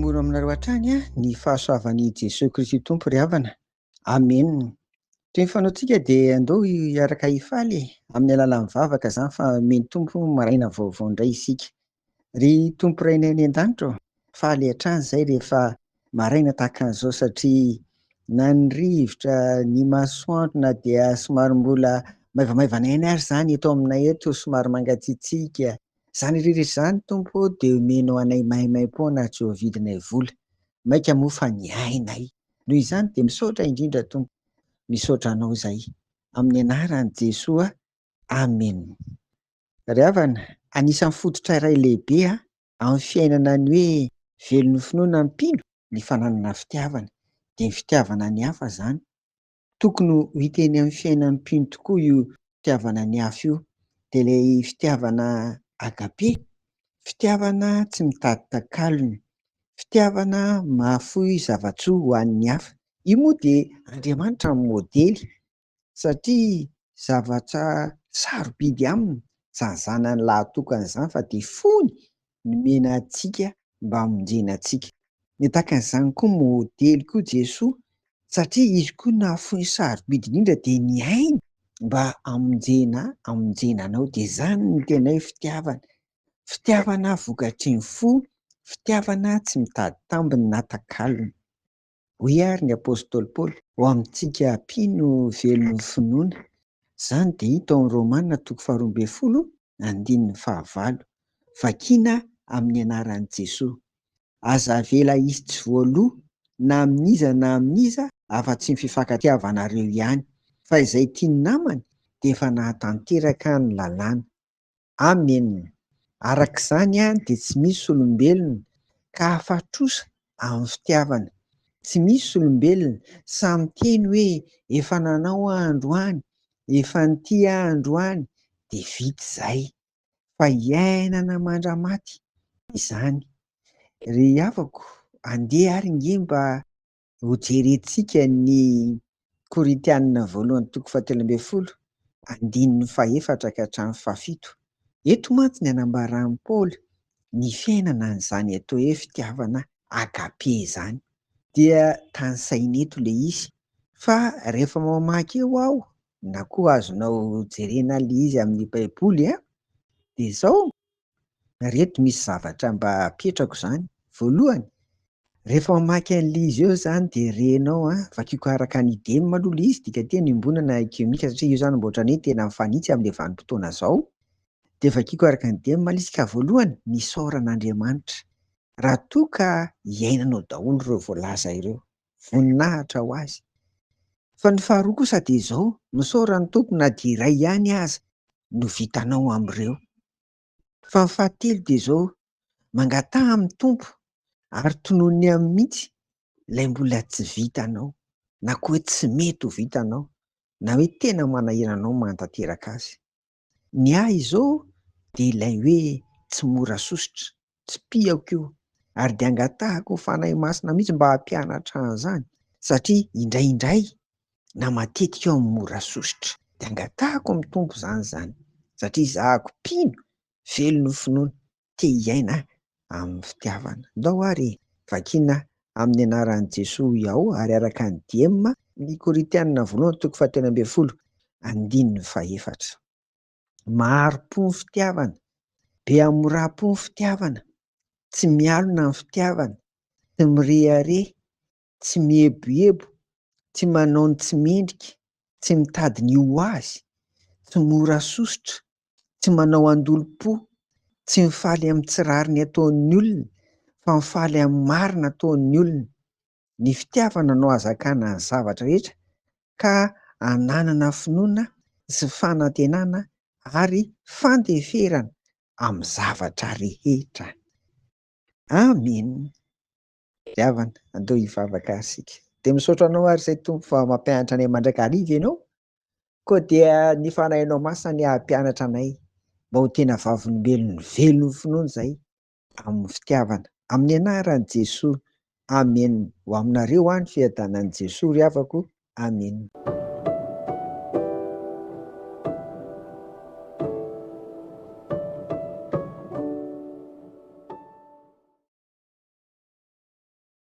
Ampitombona aminareo hatrany ny fahasoavan'i Jesoa Kristy Tompo ry havana. Amen. Toy ny fanaontsika dia andao hiaraka hifaly e, amin'ny alalan'ny vavaka izany fa omen'ny Tompo maraina vaovao indray isika. Ry Tompo Rainay any an-danitra ô, faly hatrany izay rehefa maraina tahaka an'izao satria na ny rivotra, ny masoandro na dia somary mbola maivamaivana ihany ary izany eto aminay eto somary mangatsiatsiaka. Izany rehetra izany Tompo ô dia omenao anay maimaimpoana ary tsy voavidinay vola. Mainka moa fa ny ainay. Noho izany dia misaotra indrindra Tompo. Misaotra Anao izahay. Amin'ny anaran'i Jesoa. Amen. Ry havana, anisan'ny fototra iray lehibe amin'ny fiainana ny hoe velon'ny finoana ny mpino ny fananana fitiavana. Dia ny fitiavana ny hafa izany. Tokony ho hita eny amin'ny fiainan'ny mpino tokoa io fitiavana ny hafa io. Dia ilay fitiavana agape, fitiavana tsy mitady takalony, fitiavana mahafoy zava-tsoa ho an'ny hafa. Io moa dia Andriamanitra no modely satria zavatra sarobidy aminy izany zanany lahatokana izany fa dia fony nomena antsika mba hamonjena antsika. Ny tahaka an'izany koa modely koa Jesoa satria izy koa nahafoy ny sarobidy indrindra dia ny ainy mba hamonjena hamonjena anao dia izany no tena hoe fitiavana. Fitiavana vokatry ny fo, fitiavana tsy mitady tambiny na takalony. Hoy àry ny apostoly Paoly, Ho amintsika mpino velon'ny finoana. Izany dia hita ao amin'ny Romana toko faharoa ambin'ny folo andininy fahavalo. Vakina amin'ny anaran'i Jesoa. Aza avela hisy tsy voaloa na amin'iza na amin'iza afa-tsy ny fifankatiavanareo ihany, fa izay tia ny namany dia efa nahatanteraka ny lalàna. Amen! Araka izany dia tsy misy olombelona ka afa-trosa amin'ny fitiavana. Tsy misy olombelona sahy miteny hoe efa nanao aho androany, efa nitia aho androany dia vita izay. Fa iainana mandra-maty izany. Ry havako, andeha ary nge mba Hojerentsika ny Korintiana voalohany toko fahatelo ambin'ny folo, andininy fahefatra ka hatramin'ny fahafito. Eto mantsy ny anambaran'i Paoly ny fiainana an'izany atao hoe fitiavana agape izany. Dia tanisainy eto ilay izy fa rehefa mamaky eo aho, na koa azonao jerena ilay izy amin'ny Baiboly an, dia izao, Ireto misy zavatra mba apetrako izany. Voalohany, rehefa mamaky an'ilay izy eo izany dia renao an, vakiko araka ny idem aloha ilay izy, dikanteny iombonana ekiomenika satria io izany mba ohatran'ny hoe tena mifanitsy amin'ilay vanim-potoana izao. Dia vakiko araka ny idem ilay izy ka voalohany, nisaorana Andriamanitra raha toa ka iainanao daholo ireo voalaza ireo. Voninahitra ho Azy. Fa ny faharoa kosa dia izao, misaora ny Tompo na dia iray ihany aza no vitanao amin'ireo. Fa ny fahatelo dia izao, mangataha amin'ny Tompo ary tononiny aminy mihitsy ilay mbola tsy vitanao na koa hoe tsy mety ho vitanao na hoe tena manahirana anao mahatanteraka azy. Ny ahy izao dia ilay hoe tsy mora sosotra, tsipihako io ary dia angatahako ny Fanahy Masina mihitsy mba hampianatra an'izany satria indraindray na matetika aho mora sosotra dia angatahako amin'ny Tompo izany izany satria izahako mpino velon'ny finoana te hiaina amin'ny fitiavana. Ndao ary e! Vakina amin'ny anaran'i Jesoa Iao ary araka ny Diem ny Korintiana voalohany toko fahatelo ambin'ny folo andininy fahefatra. Mahari-po ny fitiavana, be hamoram-po ny fitiavana, tsy mialona ny fitiavana, tsy mirehareha, tsy mieboebo, tsy manao ny tsy mendrika, tsy mitady ny ho azy, tsy mora sosotra, tsy manao andolom-po, tsy mifaly amin'ny tsy rariny ataon'ny olona, fa mifaly amin'ny marina ataon'ny olona. Ny fitiavana no ahazakana ny zavatra rehetra ka ananana finoana sy fanantenana ary fandeferana amin'ny zavatra rehetra. Amen. Ry havana, andao hivavaka ary isika. Dia misaotra anao ary izay Tompo fa mampianatra anay mandrakariva ianao. Koa dia ny Fanahinao Masina anie hampianatra anay mba ho tena vavolombelon'ny velon'ny finoana izay amin'ny fitiavana. Amin'ny anaran'i Jesoa. Amen. Ho aminareo aho ny fiadanan'i Jesoa ry havako. Amen.